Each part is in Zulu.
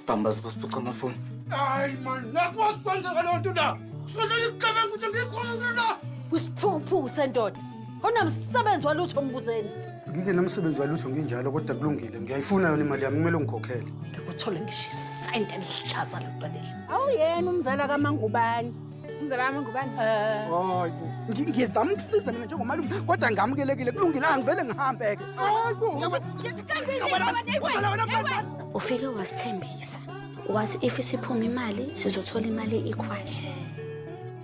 Isibhamu basiphuca amafoni. Hayi man, nakwazi kwenzeka leyo nto la. Sikodlela igebengu ukuthi ngikhona la. Usiphukuphuku sendoda. Onamsebenzi walutho mbuzeni. Ngike nomsebenzi walutho nginjalo kodwa kulungile. Ngiyayifuna yona imali yami kumele ungikhokhele. Ngikuthole ngisho isente elihlaza lomntwana. Awuyena umzala kaMangubani. Umzala kaMangubani? Eh. Hayi bo. Ngizama ukusiza mina njengomalume kodwa ngamukelekile kulungile angivele ngihambe ke. Hayi bo. Ufike wasithembisa wathi if isiphuma imali sizothola imali equal.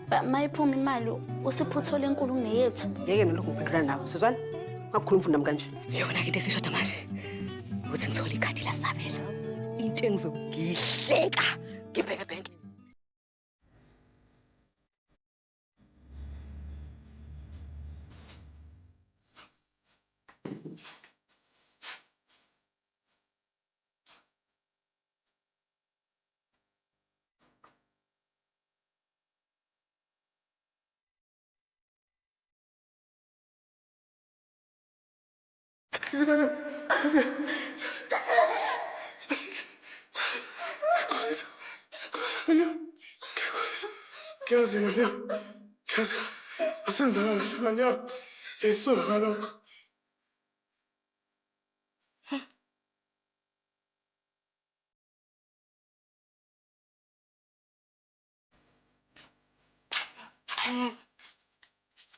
But mayiphuma imali usipho uthola enkulu kuneyethu. Ngeke mina lokhu ngiphendula nawe. Sizwana? Ngakukhuluma mfundami nami kanje. Yona ke into esishoda manje ukuthi ngithole ikhadi lasabela. Into engizogihleka ngibheke ebhenki. Ngiyazi ngane yami. Ngiyazi. Asenzanga kahle ngane yami. Ngiyazisola ngalokho.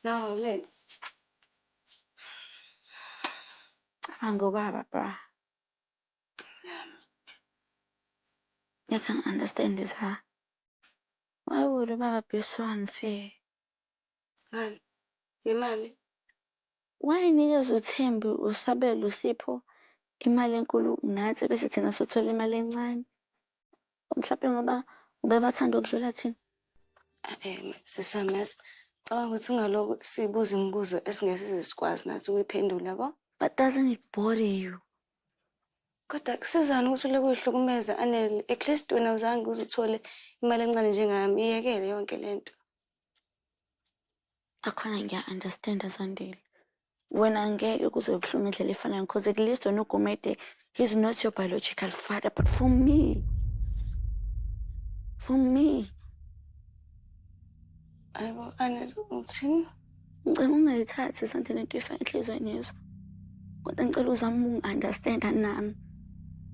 No, let's. Cabanga ubaba bra. You can understand this, huh? Why would ubaba be so unfair? Ngani? Ngemali? Why nikeza uThembi usabelo uSipho imali enkulu nathi bese thina sothola imali encane? Mhlawumbe ngoba ubebathanda ukudlula thina. Sisi wami yazi, cabanga ukuthi ungalokhu sibuza imibuzo esingeke size sikwazi nathi ukuyiphendula yabo. But doesn't it bother you? Kodwa kusizani ukuthi ulokhu uyihlukumeza Anele? At least wena awuzange uze uthole imali encane njengami, iyekele yonke le nto. Akhona ngiya-understand-a Zandile. Wena ngeke kuze buhlungu indlela efanayo because at least wena uGumede he's not your biological father but for me Hayibo Anele uthini? Ngicela ungayithathi Zandile into ifake enhliziyweni yezwa. Kodwa ngicela uzame ukungi-understand-a nami.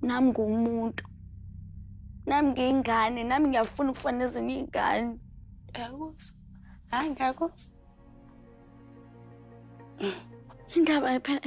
Nami ngumuntu. Nami ngiyingane, nami ngiyafuna ukufana nezinye iy'ngane. Ngiyakuzwa. Hayi ngiyakuzwa. Indaba phela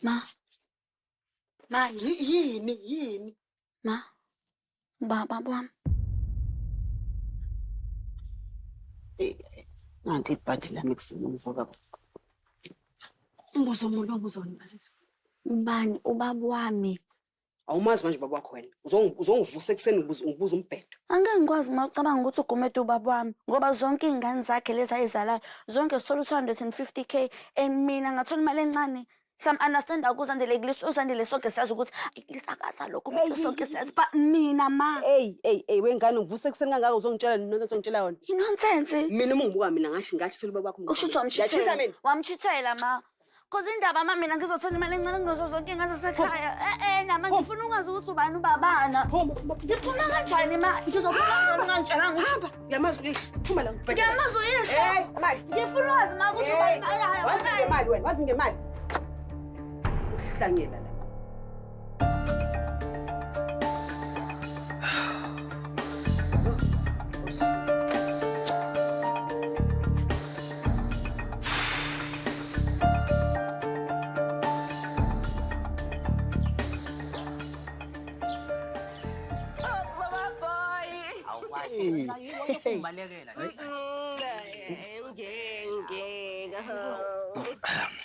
Ma. Ma, Yini yini? Ma. Baba wami. Nanti ibhadi lami ekuseni ngivuka. Umbuzo omuntu umbuzo wani? Ubani ubaba wami? Awumazi manje baba wakho wena. Uzongivusa ekuseni ngibuza umbhedo. Angeke ngikwazi uma ucabanga ukuthi uGumede ubaba wami ngoba zonke iy'ngane zakhe lezi ayizalayo zonke zithola u-250K and mina ngathola imali encane. Siyam-understand akuzandile at least uZandile sonke siyazi ukuthi at least akazalokhu umuntu sonke siyazi but mina ma. Ey ey ey wengane ngivusa ekuseni kangaka uzongitshela nento ozongitshela yona. I-nonsense. Mina uma ngibuka mina ngasho ngathi selubaba wakho. Usho ukuthi Ngiyachitha wamchithela. mina. Wamchithela ma. Cause indaba ma mina ngizothola imali encane kunazo zonke iy'ngane zasekhaya. Eh nama ngifuna ukwazi ukuthi ubani ubabana. Ngiphuma kanjani ma? Ngizophuma kanjani ungangitshelanga ukuthi Hamba, ngiyamazi uyihlo. Phuma la ngibhedela. Ngiyamazi uyihlo. Hey, imali. Ngifuna ukwazi ma ukuthi Hey, ubani. wazi ngemali wena, wazi ngemali. Uhlanyela la.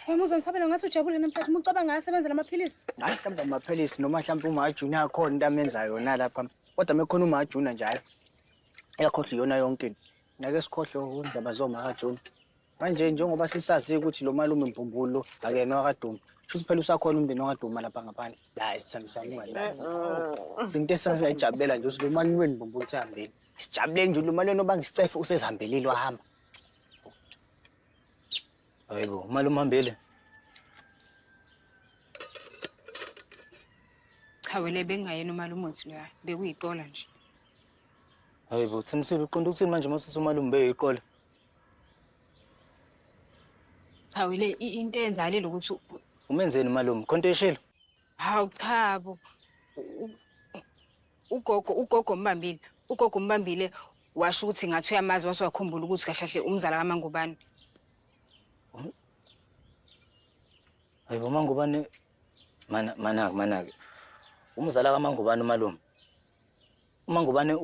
Wena Sabelo ngathi ujabule namhlanje uma ucabanga asebenza lamaphilisi. Hayi mhlawumbe amaphilisi noma mhlawumbe uMajuna akhona into amenza yona lapha. Kodwa mekhona uMajuna njalo. Uyakhohlwa iyona yonke into. Ngeke sikhohlwe indaba zoMakajuna. Manje njengoba sisazi ukuthi lo malume Mbumbulu akuyena wakaduma. Shuthi phela usakhona umndeni wakaduma lapha ngaphandle. La isithandisana ungalala. Sinto esayijabulela nje ukuthi lo malume Mbumbulu usehambile. Sijabule nje lo malume obangisicefe usezihambelile wahamba. Hayibo, umalume uhambile. Cha wele bengayena umalume wethu loya, bekuyiqola nje. Hayibo, Thembisile uqonda ukuthini manje masuthi umalume beyiqola? Cha wele into eyenzakalile ukuthi umenzeni umalume? Khonto eshilo? Hawu cha bo. Ugogo umbambile. Ugogo umbambile washo ukuthi ngathi uyamazi wase wakhumbula ukuthi kahle kahle umzala kaMangubane. Hayibo Mangubane mana umzala kaMangubane umalume. UMangubane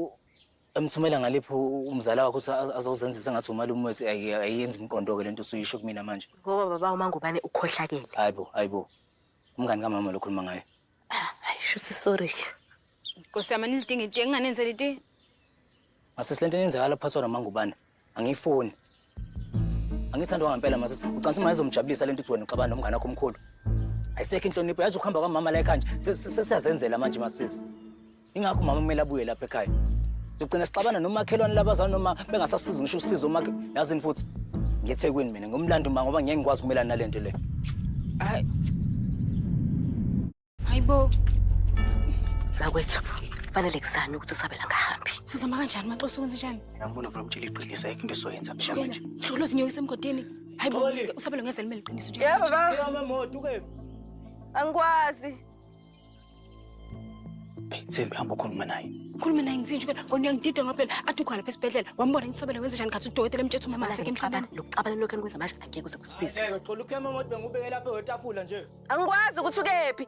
emthumela ngaliphi umzala wakho ukuthi azozenzisa ngathi umalume wethu ayenzi umqondo ke lento usuyisho kumina manje. Ngoba baba uMangubane ukhohlakele. Hayibo hayibo. Umngani kamama lokhuluma ngaye. Hayi shuthi sorry. Nkosi yami nilidinga itiye nginganenzela itiye. Masisi lento eyenzakala phakathi noMangubane angiyifuni. Angithandwa ngempela masisi. Ucansi uma izomjabulisa lento uthi wena uxabana nomngane wakho omkhulu. Ayisekho inhlonipho yazi ukuhamba kwamama la ekhaya nje sesiyazenzela manje masisi. Ingakho umama kumele abuye lapha ekhaya. Sogcina sixabana nomakhelwane labazana noma bengasasizi ngisho usizo umakhe yazini futhi. NgeThekwini mina ngomlando ma ngoba ngeke ngikwazi ukumelana nalento le. Hayi. Hayibo. Makwethu kufanele kuzame ukuthi uSabela angahambi. Sizama kanjani maxoso kwenze njani? Mina ngibona vele umtshela iqiniso ayikho into esoyenza manje. Hlulo zinyoka emgodini. Hayibo uSabela ngeze limele iqiniso nje. Yebo baba. Yamamoto ke. Angikwazi. Thembi hamba ukhuluma naye. Khuluma naye ngithini nje wena uyangidida ngoba phela athi ukhona lapha esibhedlela wambona ngiSabela wenze njani khathi udokotela emtshela umama asekho emhlabeni. Lokuxabana lokho enikwenza manje angeke kuze kusize. Ngeke thola ukhema moto bengubeke lapha etafula nje. Angikwazi ukuthi ukephi.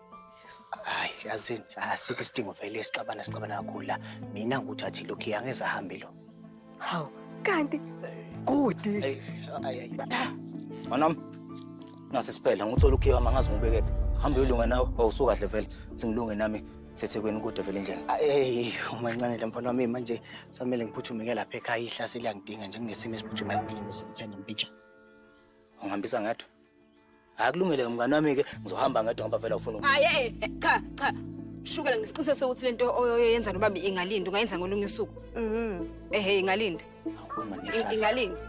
Hayi yazini asikho isidingo vele sixabana kakhulu la. Mina ngikuthathile lokhu angeze ahambe lo. Hawu kanti good. Hayi. Manami nasi siphela nguthola ukhiwa mangazi ngubekephi. Hamba uyolunga nawe awusuka kahle vele. Uthi ngilunge nami seThekwini kude vele endlini. Hey umancane le mfana wami manje samele ngiphuthume ke lapha ekhaya ihlase liyangidinga nje kunesimo esiphuthumayo kumele ngisithende impitsha. Ungihambisa ngedwa? Hayi kulungile mngani wami ke ngizohamba ngedwa ngoba vele awufuni. Hayi cha cha. Shukela ngisiqiniseko sokuthi lento oyoyenza nobaba ingalinda ungayenza ngolunye usuku. Ehe ingalinda. Ingalinda.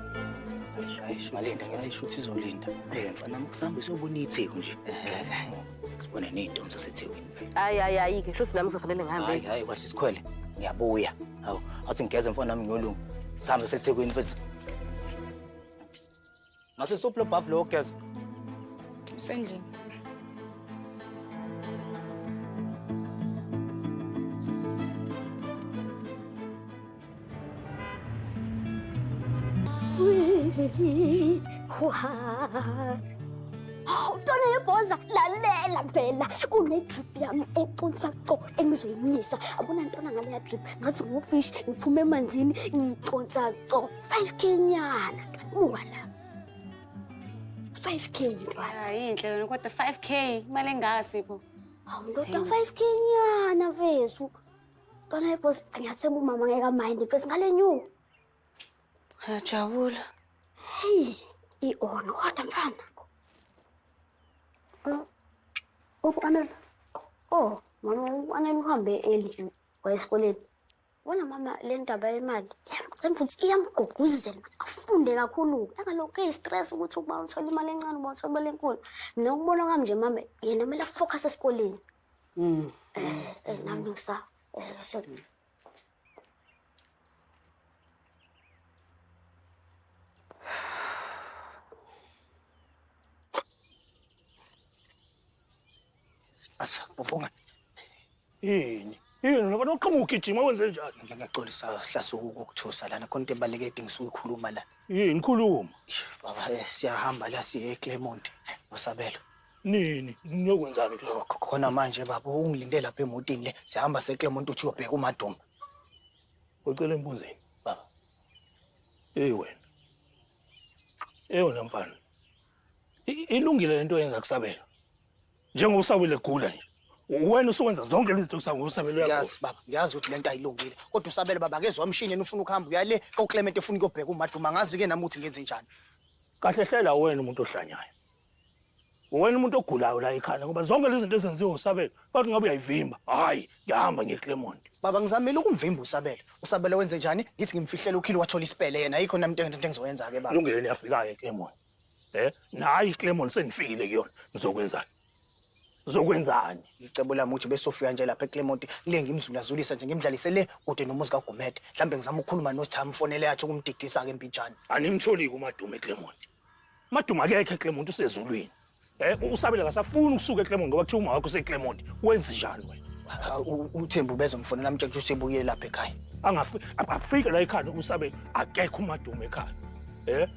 Ngalinda ngithi shuthi izolinda. Mfana kusambe siyobona iTheku nje. Sibone nezintombi zaseThekwini phela. Hayi hayi hayi ke shuthi nami ngizofanele ngihambe. Hayi hayi kwahle isikhwele. Ngiyabuya. Hawu athi ngigeze mfana wami ngiyolunga. Sihambe seThekwini futhi. Mase soplo buff lo ogeza. Usendlini. Hawu Ntwana yebhoza lalela phela kune-drip yami econsa co engizoyinyisa. Abona ntwana ngaleya drip ngathi ngufish ngiphume emanzini ngiyiconsa co 5K nyana buka la 5K ntwana. Hayi inhle wena kodwa 5K imali engaka Sipho. Hawu ndoda 5K nyana mfethu. Ntwana yebhoza ngiyathemba umama ngeke aminde mfethu ngale new. Ngiyajabula. Hey, i-on kodwa mfana. Anele. Oh, mama Anele uhambe early waya esikoleni. Bona mama le ndaba yemali iyamcela futhi iyamgqugquzela ukuthi afunde kakhulu. Angalokhu eyi-stress ukuthi uba uthola imali encane uba uthola imali enkulu. Mina ukubona kwami nje mama yena kumele afocus esikoleni. Nami ngisa Asa, ufunga. Yini? Yini nofana uqhamuka ugijima wenze njani? Ngiyaxolisa Hlase ukukuthusa lana khona into ebaluleke edinga ukuyikhuluma la. Yini khuluma? Baba siyahamba la siye eClermont noSabelo. Nini? Niyokwenzani kulo? Khona manje baba ungilinde lapha emotini le. Siyahamba seClermont uthi uyobheka uMaduma. Ucela embuzeni baba. Hey wena. Hey wena mfana. Ilungile lento oyenza kusabela. Njengoba usabele gula nje. Wena usuwenza zonke lezi zinto kusabela usabele uyagula. Ngiyazi baba, ngiyazi ukuthi lento ayilungile. Kodwa usabele baba akezwa umshini yena ufuna ukuhamba uya le koClement efuna ukuyobheka uMaduma. Ngazi ke nami ukuthi ngenze njani. Kahle hlela wena umuntu ohlanyayo. Wena umuntu ogulayo la ekhaya ngoba zonke lezi zinto ezenziwe usabele bathi ngabe uyayivimba. Hayi, ngihamba ngeClermont. Baba ngizamile ukumvimba usabele. Usabele wenze njani? Ngithi ngimfihlele ukhilo wathola isipele yena. Ayikho nami into engizoyenza ke baba. Lungile niyafika eClermont. Nayi iClermont senifikile kuyona. Ngizokwenzani? Uzokwenzani? Icebo lami ukuthi besofika nje lapha eClermont le ngimzulazulisa nje ngimdlalise le kude nomuzi kaGumede. Mhlambe ngizama ukukhuluma noThami mfonele yathi ukumdidisa ke impintshana. Animtholi kuMadume eClermont. Maduma akekho eClermont usezulwini. Usabele akasafuni ukusuka eClermont ngoba kuthiwa uma wakho useClermont. Wenze njani wena? uThembu ubezomfonela amtshela ukuthi usebuyele lapha ekhaya. Afike la ekhaya usabele akekho uMadume ekhaya.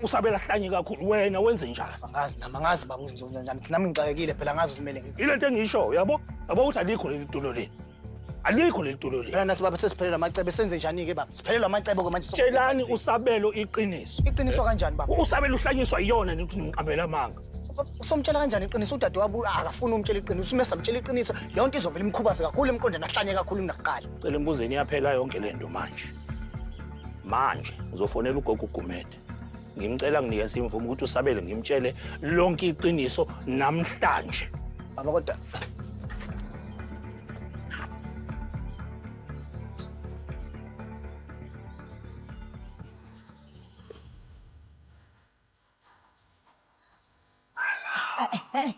Usabela ahlanye kakhulu wena wenze njani? Angazi nami angazi baba uzonza njani. Nami ngixakekile phela angazi uzimele ngithi. Ile nto engisho yabo? Yabo ukuthi alikho leli tulo leli. Alikho leli tulo leli. Phela nasi baba sesiphelelwa amacebo senze njani ke baba? Siphelelwa amacebo ke manje. Tshelani usabelo iqiniso. Iqiniso kanjani baba? Usabelo uhlanyiswa iyona nithi ngiqambela amanga. Usomtshela kanjani iqiniso? Udadewabo akafuni umtshela iqiniso. Uma samtshela iqiniso yonke izovela imkhubaze kakhulu emqondweni ahlanye kakhulu kunakuqala. Cela imbuzeni iyaphela yonke lento manje. Manje uzofonela ugogo uGumede. Ngimcela nginikeze imvume ukuthi usabele ngimtshele lonke iqiniso namhlanje. Baba kodwa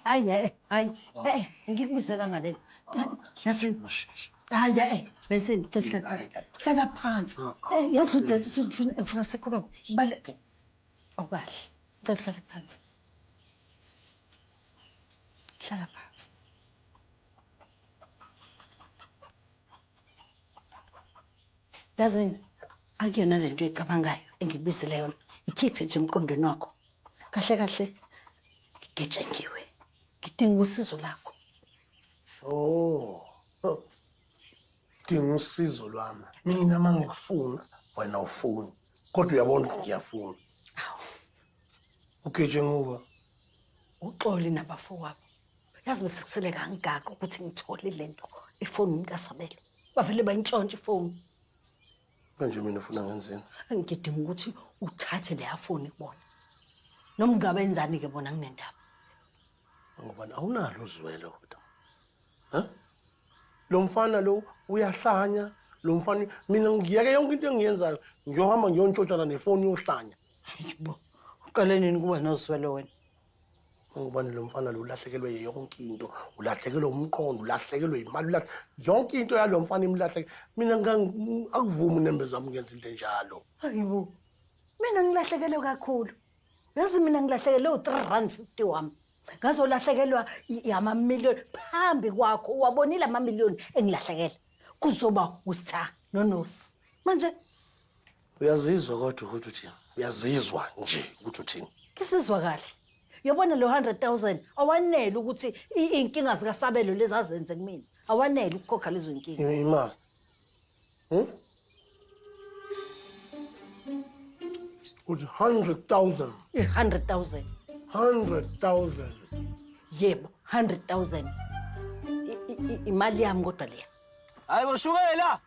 hayi hayi ngikubizela ngale. Yazi hayi Benson hlala phansi. Yazi ukuthi ngifuna sikhulume. Bale awukahle. Ngicela uhlale phansi. Hlala phansi. Yazini akuyona lento oyicabangayo engikubizele yona. Ikhiphe nje emqondweni wakho. Kahle kahle ngigetshengiwe. Ngidinga usizo lakho. Oh. Dinga usizo lwami. Mina mangikufuna wena ufuni. Kodwa uyabona ukuthi ngiyafuna. Ugetshenguba. Uxoli nabafowabo. Yazi bese kusele kangaka ukuthi ngithole lento efonini kaSabelo. Bavele bayintshontshe ifoni. Manje mina ufuna ngenzeni? Ngidinga ukuthi uthathe leya foni kubona. Noma ungabenzani ke bona nginendaba. Ngoba awunalo uzwelo kodwa. Ha? Lo mfana lo uyahlanya, lo mfana mina ngiyeke yonke into engiyenzayo, ngiyohamba ngiyontshontshana nefoni yohlanya. Hayibo. Uqale nini kuba nozwelo wena? Ngoba lo mfana lo ulahlekelwe yonke into, ulahlekelwe umqondo, ulahlekelwe imali, yonke into yalo mfana imlahleke. Mina akuvumi nembeza wami ngenza into enjalo. Hayibo. Mina ngilahlekelwe kakhulu. Yazi mina ngilahlekelwe u3.51 wami. Ngazolahlekelwa amamiliyoni phambi kwakho. Uwabonile amamiliyoni engilahlekela. Kuzoba usitha nonosi. Manje uyazizwa kodwa ukuthi uthini? Uyazizwa nje ukuthi uthini? Ngisizwa kahle. Uyabona lo 100,000 awanele ukuthi inkinga zikaSabelo lezi azenze kumina. Awanele ukukhokha lezo inkinga. Imali. Uthi 100,000. 100,000. 100,000. Yebo, 100,000. Imali yami kodwa leya. Hayi bo shukela.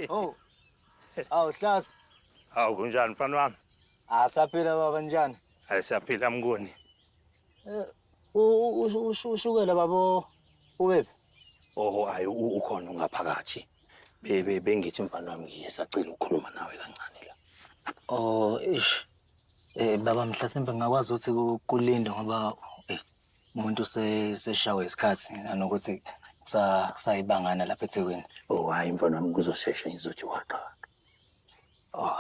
Oh. Awu Hlasi. Hawu kunjani mfana wami? Asaphila baba njani? Hayi siyaphila mnguni. Ushukela baba ubephi? Oh hayi ukhona ungaphakathi. Bengithi mfana wami ngisacela ukukhuluma nawe kancane la. Oh ish. Baba mhlasimbe ngakwazi ukuthi kulinde ngoba umuntu seshawe isikhathi nanokuthi kusayibangana lapha eThekwini. Oh hayi mfana wami kuzoshesha ngizothi waqa. Oh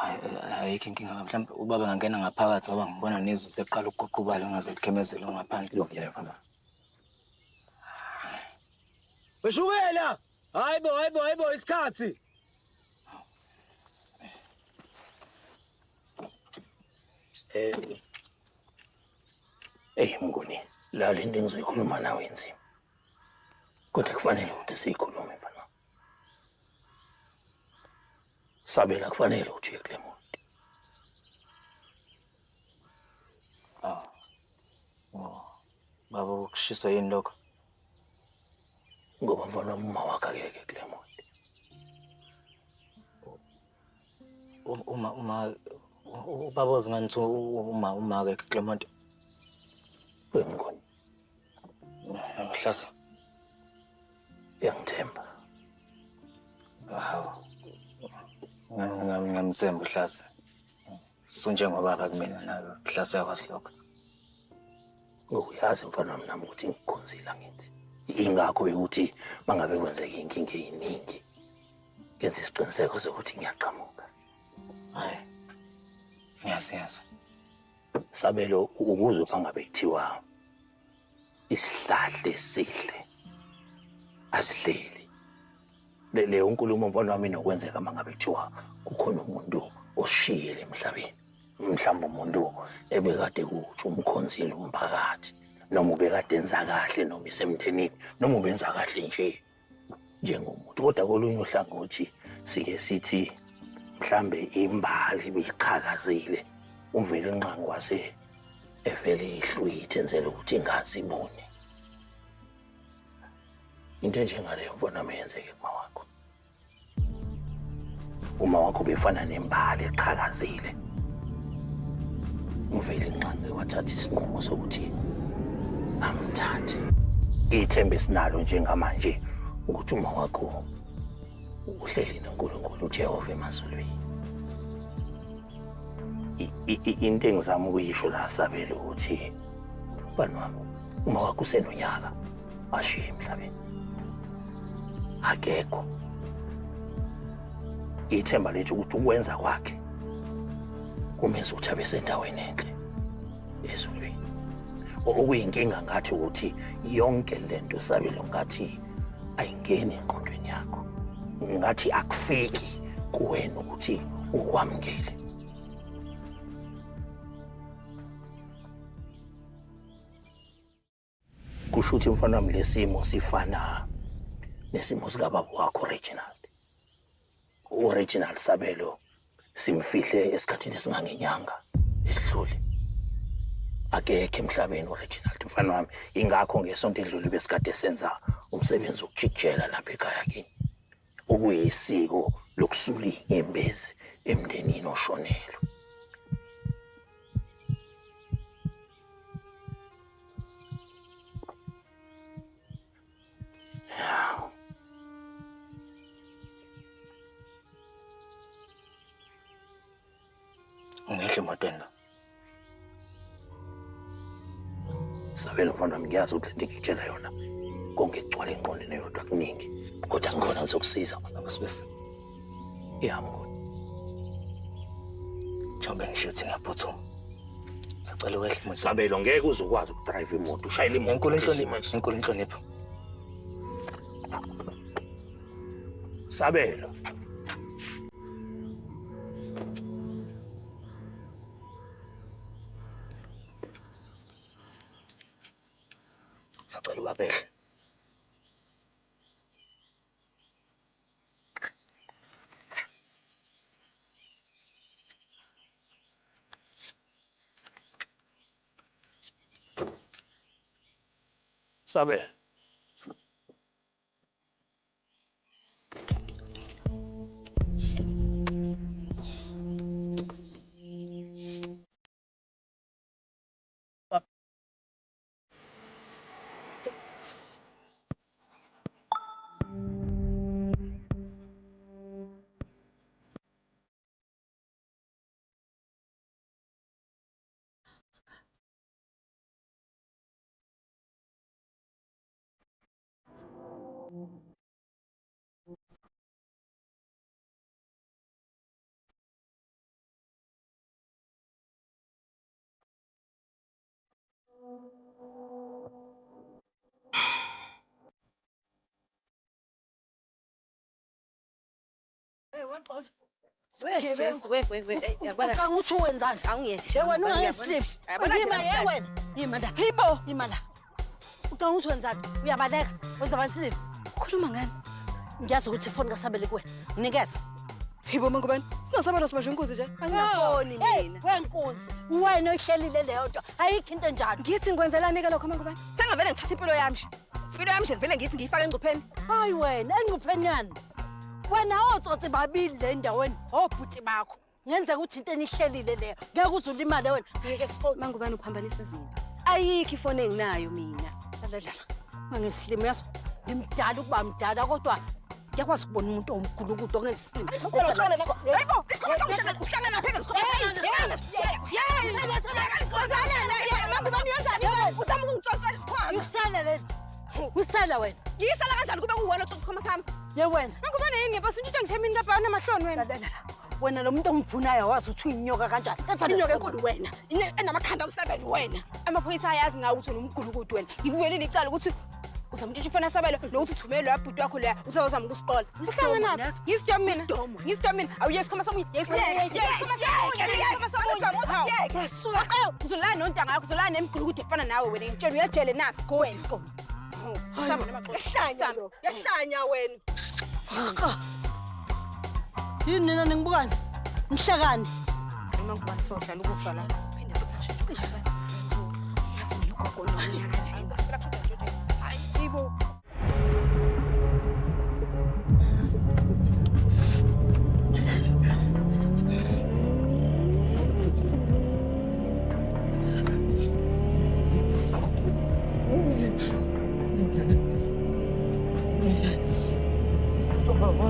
ayikho inkinga mhlawumbe ubaba ngangena ngaphakathi ngoba ngibona nezulu seqala ukuguqubala ngaze likhemezele ngaphandle. Kulungile mfana. Weshukela! Hayibo hayibo hayibo isikhathi. Hey Mnguni, la lento engizoyikhuluma nawe inzima. Kodwa kufanele ukuthi siyikhulume mfana. Sabela kufanele ukuthi uye kule muntu. Ah. Oh. Baba ukushiswa yini lokho? Ngoba mfana wami uma wakho akeke kule muntu. Uma ubaba ozingani ukuthi uma akekho kule muntu. Wemngoni. Hlaza. Uyangithemba. Hawu. Ngiyamthemba uHlaza. Sunjengobaba kumina nawe Hlaza uyakwazi lokho. Uyazi mfana wami nami ukuthi ngikukhonzile angithi. Ingakho bekuthi mangabe kwenzeka inkinga eyiningi ngenza isiqiniseko sokuthi ngiyaqhamuka. Hayi. Ngiyasiyazi. Sabelo ukuzwe mangabe kuthiwa isihlahla esihle asileli. Leyo nkulumo mfana wami inokwenzeka mangabe kuthiwa kukhona umuntu osishiyile emhlabeni. Mhlawumbe umuntu ebekade kuthi umkhonzile umphakathi noma ubekade enza kahle noma isemndenini noma ubenza kahle nje njengomuntu. Kodwa kolunye uhlangothi sike sithi mhlambe imbali ibiqhakazile uMvelinqangi wase evele ihlwithe enzela ukuthi ingazi ibone. Into enjengaleyo mfana wami yenzeke kuma wakho. Uma wakho befana nembali eqhakazile. uMvelinqangi wathatha isinqumo sokuthi amthathe. Ithemba esinalo njengamanje ukuthi uma wakho uhleli noNkulunkulu uJehova emazulwini. Into engizama ukuyisho la Sabelo ukuthi mfana wami uma wakho usenonyaka ashiye emhlabeni. Akekho. Ithemba lethu ukuthi ukwenza kwakhe kumenza ukuthi abe sendaweni enhle ezulwini. Okuyinkinga ngathi ukuthi yonke lento Sabelo ngathi ayingeni engqondweni yakho. Ngathi akufiki kuwena ukuthi ukwamukele. Kusho ukuthi mfana wami lesimo sifana nesimo sikababa wakho Reginald. UReginald Sabelo simfihle esikhathini esingangenyanga esidlule. Akekho emhlabeni uReginald mfana wami. Ingakho ngesonto edlule besikade senza umsebenzi wokujikijela lapha ekhaya kini. Okuyisiko lokusula inyembezi emndenini oshonelwe. Ungehla emotweni lo. Sabelo mfana wami ngiyazi ukuthi lento engikutshela yona konke kugcwala engqondweni eyodwa kuningi kodwa ngikhona ngizokusiza. Sibisi. Ya mnguni. Njengoba ngisho ukuthi ngiyaphuthuma. Sacela ukwehla emotweni. Sabelo ngeke uze ukwazi ukudrayiva imoto, ushayela imoto. Enkulu inhlonipho, enkulu inhlonipho. Sabelo. Sacela ubabehle. Sabelo. Ucanga ukuthi uwenzani? Ye wena ungangesiliphi. Yima ye wena. Yima la. Hibo. Yima la. Ucanga ukuthi wenzani? Uyabaleka. Wenza basiliphi. Ukhuluma ngani? Ngiyazi ukuthi ifoni kaSabelo kuwena. Nginikeze. Yibo Mangubane, sinosabelo sibasho inkunzi nje. Anginafoni mina. Wenkunzi, wena oyihlelile leyo nto. Ayikho into enjalo. Ngithi ngikwenzelani ke lokho Mangubane? Sengavele ngithatha impilo yami nje. Impilo yami nje vele ngithi ngiyifake engcupheni. Hayi wena, engcupheni yani. Wena otsotsi babili le ndaweni, obhuti bakho. Ngenzeka ukuthi into enihlelile leyo. Ngeke uze ulimale wena. Ngeke sifone. Mangubane uphambanisa izinto. Ayikho ifoni enginayo mina. Lalela. Mangisilimo yaso. Ngimdala ukuba mdala kodwa ngiyakwazi ukubona umuntu omgulukudu ongesilimo. Hayibo, uhlangana pheke Uzama ukungitshontshela isikhwama. Usala leli. Usala wena. Ngiyisala kanjani kube kuwena otshontsha isikhwama sami? Ye wena. Mangubane yini bese untshontsha ngisho emini kababa unamahloni wena. Lalela. Wena lo muntu omvunayo wazi ukuthi uyinyoka kanjani. Inyoka enkulu wena. Enamakhanda u7 wena. Amaphoyisa ayazi ngawe ukuthi unomgulukudu wena. Ngikuvelile icala ukuthi uzama untshontsha ifoni yaSabelo nokuthi uthumele loya bhuti wakho loya usazozama ukusiqola. Uhlangana naphi? Ngisijami mina. Ngisijami mina. Awuye isikhwama sami. Uzolala nontanga yakho, uzolala nemigulukudu efana nawe wena. Ngitshela uyajele nasi. Wena. Yahlanya wena. Yini nina ningibukani? Nihlekani? Mangubane sodlala ukufa la. Siphinde futhi ashintshe. Yazi mina ugogo nonyaka nje. Hayibo. Mama.